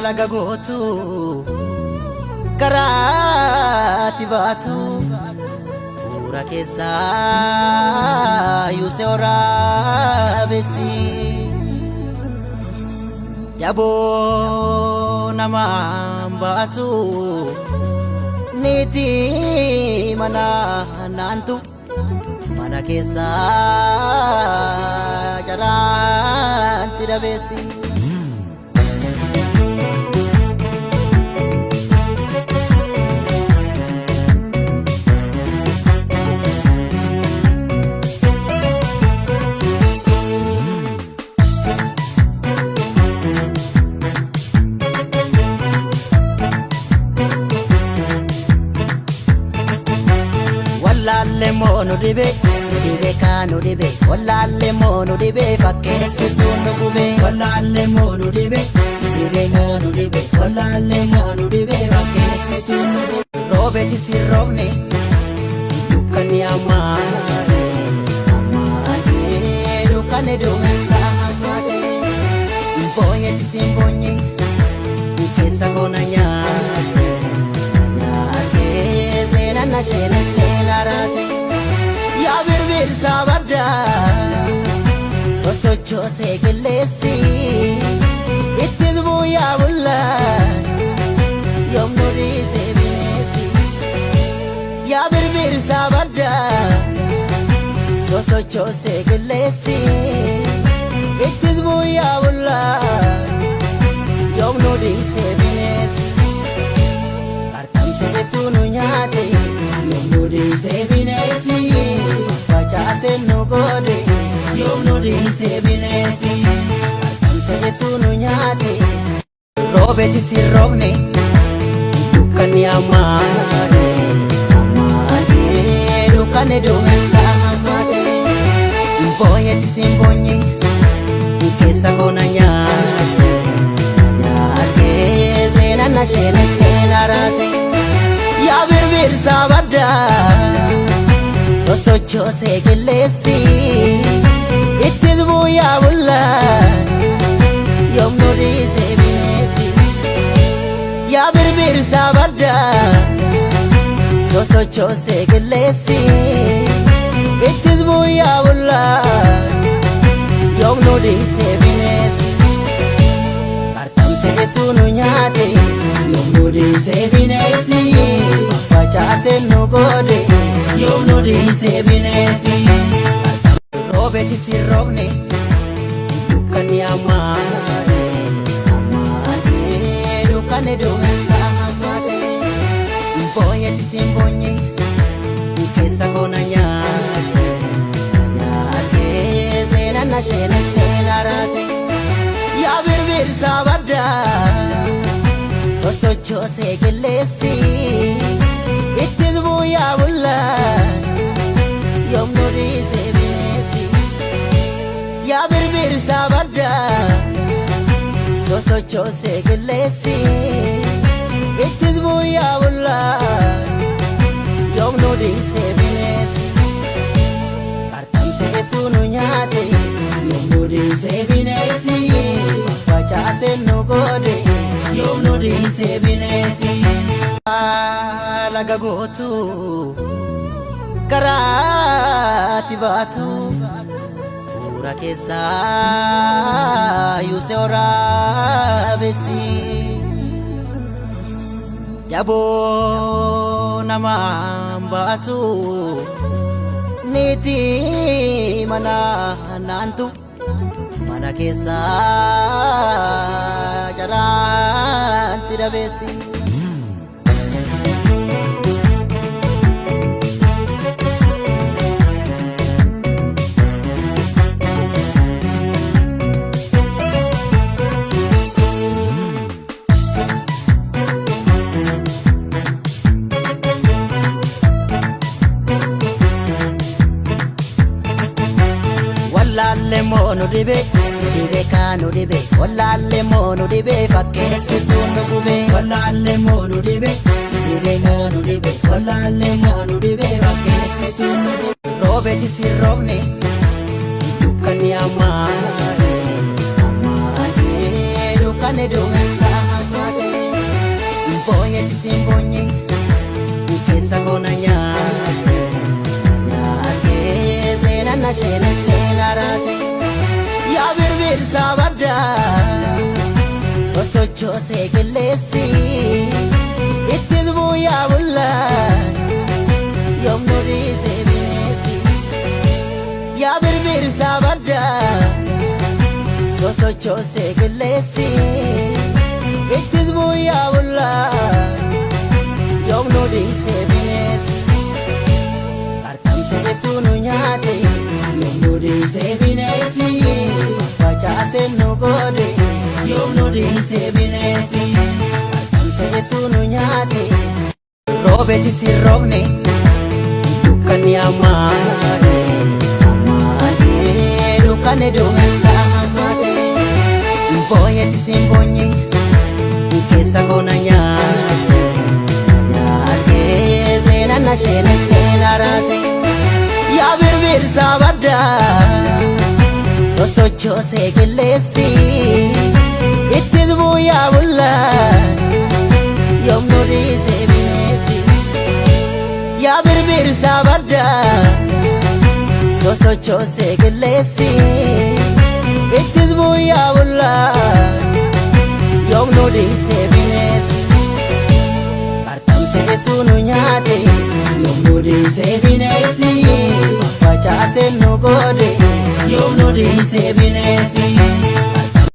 Laga gootu karaatti baatu bu'uura keessaa yuusee waraabessi. Jaboo namaan baatu niitii mana naantu mana keessaa jaraanti dabeessi. Wallaalle moo nu dhibe, nu dhibe kaa nu dhibe, wallaalle moo nu dhibe, fakkeessituu nu gube. Wallaalle moo nu dhibe, nu dhibe kaa nu dhibe, wallaalle moo nu dhibe, fakkeessituu nu dhibe. Roobeeti si roobne dukkanni ammaate ammaate dukkanni duumessa hammaate. Boonyeeti si boonye keessa koona nyaate nyaate seenaan na seene seenaa raase. Yaa birbirsa baddaa sosochoosee qilleessi ittis bu'aa bullaa yoom nu dhiisee bineensi. Yaa birbirsa baddaa sosochoosee qilleessi ittis bu'aa bullaa yoom nu dhiisee bineensi. Qarxamseetu nu nyaate yoom nu dhiisee bineensi. Facaasee nu goode yoom nu dhiisee bineensi. Qarxamseetu nu nyaate. Roobeeti si roobne dukkanni ammaate ammaate dukkanni duumessa hammaate. Boonyeeti si boonye keessa koona nyaate nyaate seenaan na seene seenaa raase. Yaa birbirsa baddaa sosochoosee qilleessi ittis bu'aa bullaa yoom nu dhiisee bineensi. Yaa birbirsa baddaa sosochoosee qilleessi ittis bu'aa bullaa yoom nu dhiisee bineensi. Qarxamseetu nu nyaate yoom nu dhiisee bineensi. Facaasee nu goode yoom nu dhiisee bineensi. Roobeeti si roobne dukkanni ammaate ammaate dukkanni duumessa hammaate. Boonyeeti si boonye keessa koona nyaate nyaate seenaan na seene seenaa raase. Yaa birbirsa baddaa sosochoosee qilleessi ittis bu'aa bullaa yoom nu dhiisee bineensi. Yaa birbirsa baddaa sosochoosee qilleessi ittis bu'aa bullaa yoom nu dhiisee bineensi. Qarxamseetu nu nyaate yoom nu dhiisee bineensi. Facaasee nu goode yoom nu dhiisee bineensi. Laga gootu karaatti baatu bu'uura keessaa yuusee waraabessi. Jaboo namaan baatu niitii mana naantu mana keessaa jaraanti dabeessi. Wallaalle moo nu dhibe, nu dhibe kaa nu dhibe, wallaalle moo nu dhibe, fakkeessituu nu gube. Wallaalle moo nu dhibe, nu dhibe kaa nu dhibe, wallaalle moo nu dhibe, fakkeessituu nu dhibe. Roobeeti si roobne dukkanni ammaate ammaate dukkanni duumessa hammaate. Boonyetti siin boonye keessa koona nyaate nyaate seenaan na seene seenaa raase yaa birbirsa baddaa sosochoosee qilleessi ittis bu'aa bulaa yoom nu dhiisee bineensi yaa birbirsa baddaa sosochoosee qilleessi ittis bu'aa bulaa yoom nu dhiisee bineensi qarqamseetu nu nyaate yoom nu dhiisee bineensi facaasee nu goode yoom nu dhiisee bineensi qarqamseetu nu nyaate. Roobeeti si roobne dukkanni ammaate ammaate dukkanni duumessa ammaate. Boonyeeti si boonye keessa koona nyaate nyaate seenaan na seene seenaa raase yaa birbirsa baddaa sosochoosee qilleessi ittis bu'aa bulaa yoom nu dhiisee bineensi yaa birbirsa baddaa sosochoosee qilleessi ittis bu'aa bulaa yoom nu dhiisee bineensi qarqamseetu nu nyaate yoom nu dhiisee bineensi facaasee nu goode yoom nu dhiisee bineensi.